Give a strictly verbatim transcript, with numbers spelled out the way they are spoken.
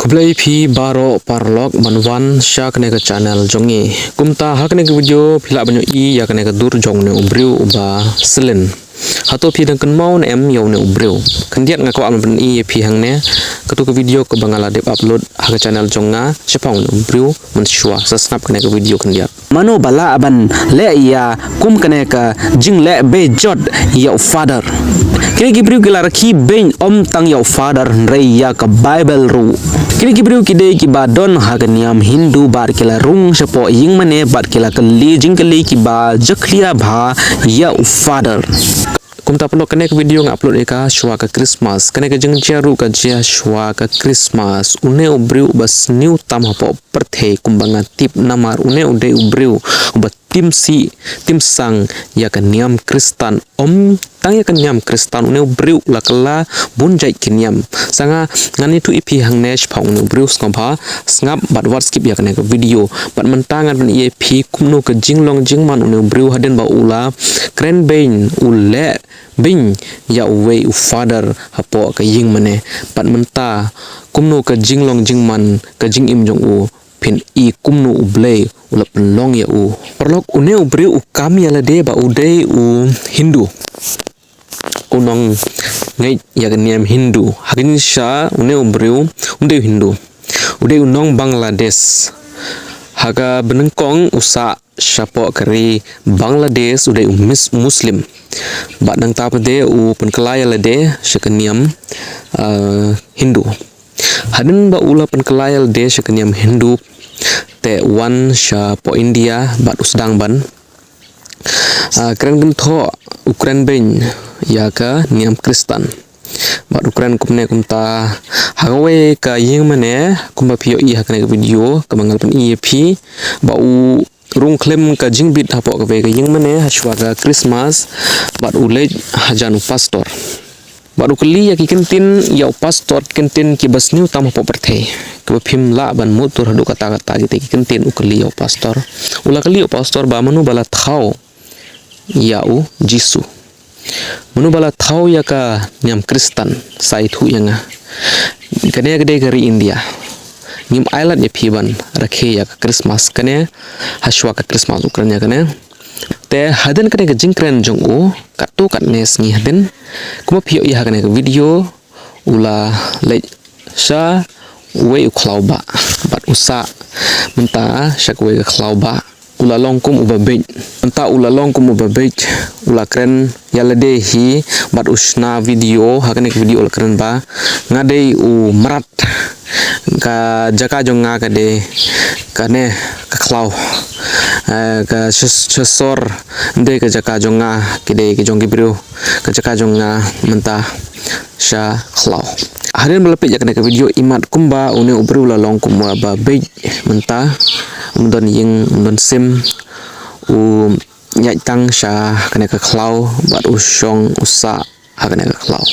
Khublei phi baroh paralok ban wan sha kane ka channel jong ngi. Kumta ha kane ka video phi lah ban ïohi ïa kane ka dur jong une u briew uba slin. Hato phi dang kynmaw ne em ïa une u briew? Khyndiat nga kwah ban pyni ïa phi hangne. Kato ka video kaba nga la dep upload ha ka channel jong nga shaphang une u briew mynshuwa. Sa sngap kane ka video khyndiat. Mano ba lah ban leh ïa kum kane ka jingleh bejot ïa u Father? Kine ki briew ki la rakhe beiñ ym tang ïa u Father hynrei ïa ka Bible ruh. Kine ki briew ki dei kiba don ha ka niam Hindu bad ki la rung shapoh ïingmane bad ki la kylli jingkylli kiba jakhlia bha ïa u Father. Kumta paralok, kane ka video nga upload ïa ka shuwa ka Christmas. Kane ka jingjia ruh ka jia shuwa ka Christmas. Une u briew uba sniew tam hapoh pyrthei kumba nga tip, namar une u dei u briew uba tim sih tim sang ïa ka niam Khristan. Ym tang ïa ka niam Khristan, une u briew u la kylla bun jait ki niam. Sa nga, ngan ïathuh ïa phi hangne shaphang une u briew, sngewbha sngap bad wat skip ïa kane ka video. Bad mynta ngan pyni ïa phi kumno ka jinglong jingman une u briew hadien ba u la kren beiñ, u leh beiñ ïa uwei u Father hapoh ka ïingmane. Bad mynta kumno ka jinglong jingman, ka jingim jong u, phin i kumno U Blei u la pynlong ïa u. Paralok, une u briew u kam ïa lade ba u dei u Hindu. U nongngeit ïa ka niam Hindu. Ha ka jingshisha une u briew um dei u Hindu. U dei u nong Bangladesh. Ha kaba nyngkong u sah shapoh ka ri Bangladesh, u dei u mis-, Muslim. Bad nangta pat de u pynkylla ïa lade sha ka niam, ah, Hindu. Hadien ba u la pynkylla ïa lade sha ka niam Hindu, te u wan shapoh India bad u sdang ban, ah, kren kynthoh, u kren beiñ ïa ka niam Khristan. Bad u kren kumne kumta, ha kawei ka ïingmane, kumba phi ïohi ha kane ka video kaba nga la pyni ïa phi, ba u rung khlem ka jingbit hapoh kawei ka ïingmane ha shuwa ka Christmas, bad u leit hajan u pastor. Bad u kylli ïa ki ktien ïa u pastor, ki ktien kiba sniew tam hapoh pyrthei, kiba phim lah ban mutdur haduh katta katta kita ki ktien u kylli ïa u pastor. U la kylli ïa u pastor ba mano ba la thaw ïa u Jisu. Mano ba la thaw ïa ka niam Khristan, sa ïathuh ïa nga. Kane ka dei ka ri India. Ngim ailad ïa phi ban rakhe ïa ka Christmas kane, ha shuwa ka Christmas u kren ïa kane. Te hadien kane ka jingkren jong u, katto katne sngi hadien, kumba phi ïohi ha kane ka video, u la leit sha uwei u khlaw bah, bad u sah mynta sha kawei ka khlaw bah. U la long kum uba beit. Mynta u la long kum uba beit, u la kren ïa lade hi, bad u shna video, ha kane ka video u la kren ba nga dei u mrad. Ka jaka jong nga ka dei kane ka khlaw. Eh, ka sha-, sha sor dei ka jaka jong nga, ka dei ka jong ki briew. Ka jaka jong nga mynta sha khlaw. Hadien ba la peit ïa kane ka video, imat kumba une u briew u la long kum uba beit mynta, um don ïing, um don sim, u ïaid tang sha kane ka khlaw, bad u shong u sah ha kane ka khlaw.